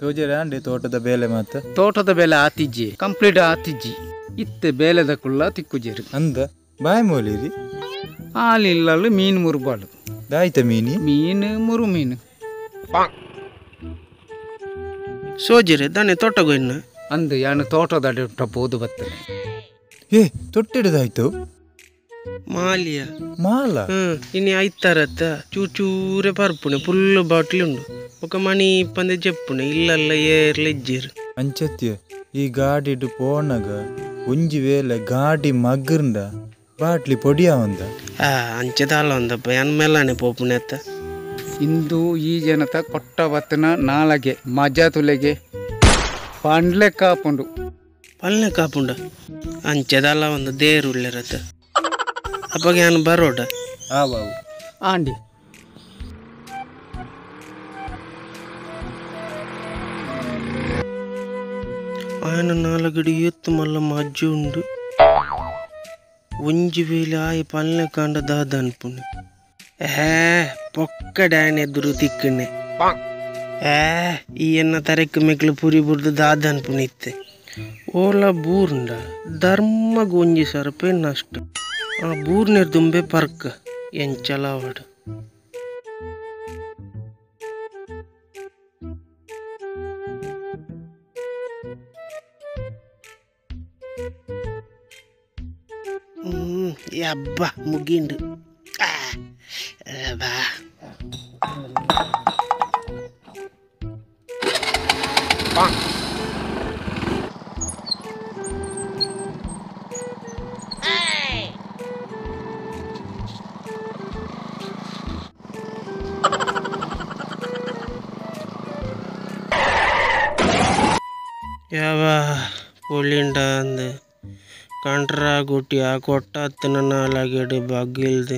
ಸೋಜರೆ ಆಂಡೆ ತೋಟದ ಬೇಲೆ ಮಾತ ತೋಟದ ಬೇಲೆ ಆತಿಜ್ಜಿ ಕಂಪ್ಲೀಟ್ ಆತಿಜ್ಜಿ ಇತ್ತೆ ಬೇಲೆದ ಕುಲ್ಲ ತಿಕ್ಕುಜೇರು ಅಂದ ಬಾಯ್ ಮೋಲಿರಿ ಆಲಿಲ್ಲಲು ಮೀನು ಮುರುಬಾಳು ದಾಯ್ತ ಮೀನಿ ಮೀನು ಮುರು ಮೀನು ಸೋಜಿರೆ ದಾನೆ ತೋಟಗೊಯ್ನ ಅಂದು ಯಾನು ತೋಟದ ಅಡಿ ಪೋದು ಬರ್ತೇನೆ. ಏ ತೊಟ್ಟಿಡದಾಯ್ತು ಮಾಲಿಯ ಮಾಲ ಇನಿ ಐತಾರತ್ತ ಚೂರ್ ಚೂರೆ ಪರ್ಪುಣೆ ಫುಲ್ ಬಾಟ್ಲಿ ಉಂಡು ఒక ಮಣಿ ಪಂದೆ ಜೆಪ್ಪುಣೆ ಇಲ್ಲಲ್ಲ ಏರ್ಲ ಇಜ್ಜೇರು. ಅಂಚತ್ಯ ಈ ಗಾಡಿಡು ಪೋನಗ ಒಂಜಿ ವೇಳೆ ಗಾಡಿ ಮಗ್ರಂಡ ಬಾಟ್ಲಿ ಪೊಡಿಯ ಒಂದ ಆ ಅಂಚೆದಾಲ ಒಂದಪ್ಪ ಯಾನ್ ಮೇಲಾನೆ ಪೋಪುಣೆ ಅತ್ತ. ಇಂದು ಈ ಜನತ ಕೊಟ್ಟ ಬತ್ತನ ನಾಲಗೆ ಮಜಾ ತುಲೆಗೆ ಪಂಡ್ಲೆ ಕಾಪುಂಡು ಪಲ್ಲೆ ಕಾಪುಂಡ ಅಂಚೆದಾಲ ಒಂದು ದೇರು ಉಳ್ಳೆರತ್ತ ಅಪ್ಪಗೆ ಯಾನ್ ಬರೋಡ ಆ ಬಾವು ಆಂಡಿ ఆయన ನಾಲಗಡಿ ಎತ್ತು ಮಲ್ಲ ಮಜ್ಜು ಉಂಡು ಒಂಜಿ ವೇಳೆ ಆಯ ಪಲ್ಲೆ ಕಾಂಡ ದಾದ ಅನ್ಪುಣೆ ಏ ಪೊಕ್ಕಡೆ ಆಯನ ಎದುರು ತಿಕ್ಕಣೆ ಏ ಈ ಎನ್ನ ತರೆಕ್ ಮೆಕ್ಲು ಪುರಿ ಬುರ್ದು ದಾದ ಅನ್ಪುಣೆ ಇತ್ತೆ ಓಲ ಬೂರ್ಂಡ ಧರ್ಮಗ್ ಒಂಜಿ ಸರಪೆ ನಷ್ಟ ಆ ಬೂರ್ನೇರ್ ದುಂಬೆ ಪರ್ಕ ಎಂಚಲಾವಡು. ಯಬ್ಬ ಮುಗಿಂಡು ಬಾ ಯಾವ ಪೊಲಿಂಡ ಅಂದೆ ಕಂಟ್ರಾ ಗುಟ್ಟಿ ಆ ಕೊಟ್ಟತ್ತನ ನಾಲಗೆಡು ಬಗ್ಗಿಲ್ದು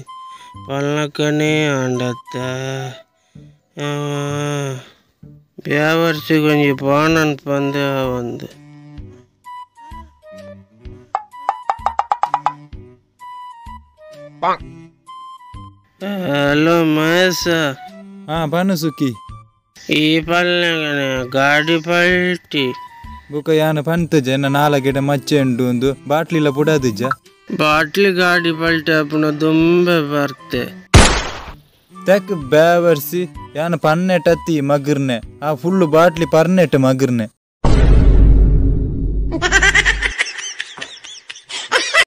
ಪಲ್ಲಕ್ಕನೇ ಆಂಡತ್ತ ಬ್ಯಾವರ್ಸಿಗೊಂಜಿ ಪಾನನ್ ಪಂದೆ ಒಂದು ಹಲೋ ಮಹೇಶ. ಹಾ ಬನ್ನು ಸುಖಿ ಈ ಪಲ್ಲಗನೆ ಗಾಡಿ ಪಲ್ಟಿ ಬುಕ ಯಾನ ಪಂತಜ ಎನ್ನ ನಾಲಗೆಡ ಮಚ್ಚೆ ಉಂಡು ಒಂದು ಬಾಟ್ಲಿಲ ಪುಡಾದಿಜ ಬಾಟ್ಲಿ ಗಾಡಿ ಪಲ್ಟಿ ಅಪ್ಪನ ದುಂಬೆ ಬರ್ತೆ ತೆಕ್ ಬ್ಯಾವರ್ಸಿ ಯಾನ ಪನ್ನೆಟ್ ಅತ್ತಿ ಮಗರ್ನೆ ಆ ಫುಲ್ಲು ಬಾಟ್ಲಿ ಪರ್ನೆಟ್ ಮಗರ್ನೆ.